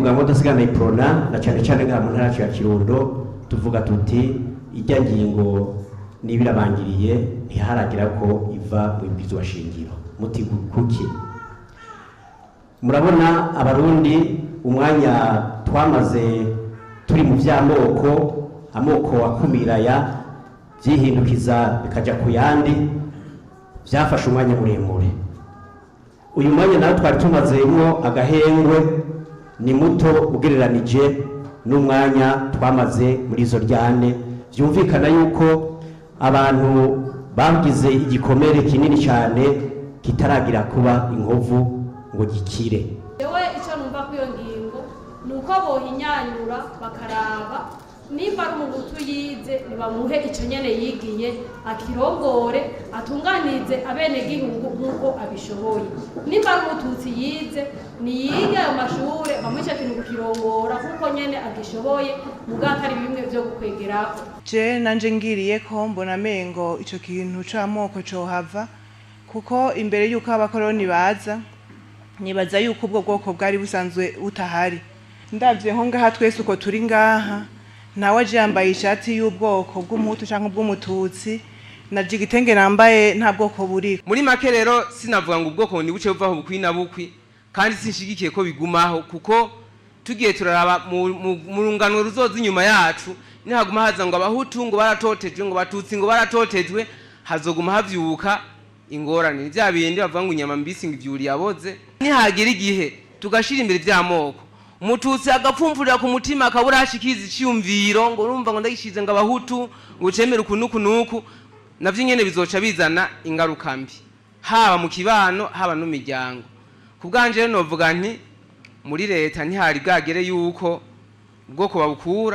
Muganga udasigana Iprona, na cyane cyane ngaha mu ntara yacu ya Kirundo, tuvuga tuti ijya ngingo nibirabangiriye, ntiharagira ko iva mu ibwirizwa shingiro. Muti kuki? Murabona Abarundi, umwanya twamaze turi mu vy'amoko, amoko akumiraya vyihindukiza bikaja ku yandi, vyafashe umwanya muremure. Uyu mwanya nawe twari tumazemwo agahengwe ni muto ugereranije n'umwanya twamaze muri izo ryane. Vyumvikana yuko abantu bagize igikomere kinini cyane kitaragira kuba inkovu ngo gikire. Yewe, icyo numva ko iyo ngingo ni uko bohinyanyura, bakaraba nimba ari Umuhutu yize, nibamuhe icyo nyene yigiye, akirongore, atunganize abenegihugu nk'uko abishoboye. Nimba ari Umututsi yize, niyige ayo mashure, bamuhe ico kintu kukirongora nk'uko nyene agishoboye, mugabo atari bimwe vyo gukwegerako. Je nanje ngiriye ko mbona mengo ico kintu c'amoko cohava, kuko imbere yuko abakoroni baza, nibaza yuko ubwo bwoko bwari busanzwe butahari. Ndavye nko ngaha twese uko turi ngaha, ntawe aje yambaye ishati y'ubwoko bw'Umuhutu canke ubw'Umututsi. Naje igitenge nambaye nta bwoko buriko. Muri make rero, sinavuga ngo ubwoko ni buce buvaho bukwi na bukwi, kandi sinshigikiye ko bigumaho, kuko tugiye turaraba mu rungano ruzoza inyuma yacu, nihaguma haza ngo Abahutu ngo baratotejwe, ngo Abatutsi ngo baratotejwe, hazoguma havyuka ingorane. Ni vya bindi bavuga ngo inyama mbisi ngo ivyuri yaboze. Nihagira igihe tugashira imbere vy'amoko, Umututsi agapfumvurira ku mutima, akabura hashikiza iciyumviro, ngo urumva ngo ndagishize ngo Abahutu ngo cemere uku nuku nuku, navyo nyene bizoca bizana ingaruka mbi, haba mu kibano, haba no mu miryango. Ku bwanje rero novuga nti muri leta ntihari bwagere yuko ubwoko babukura.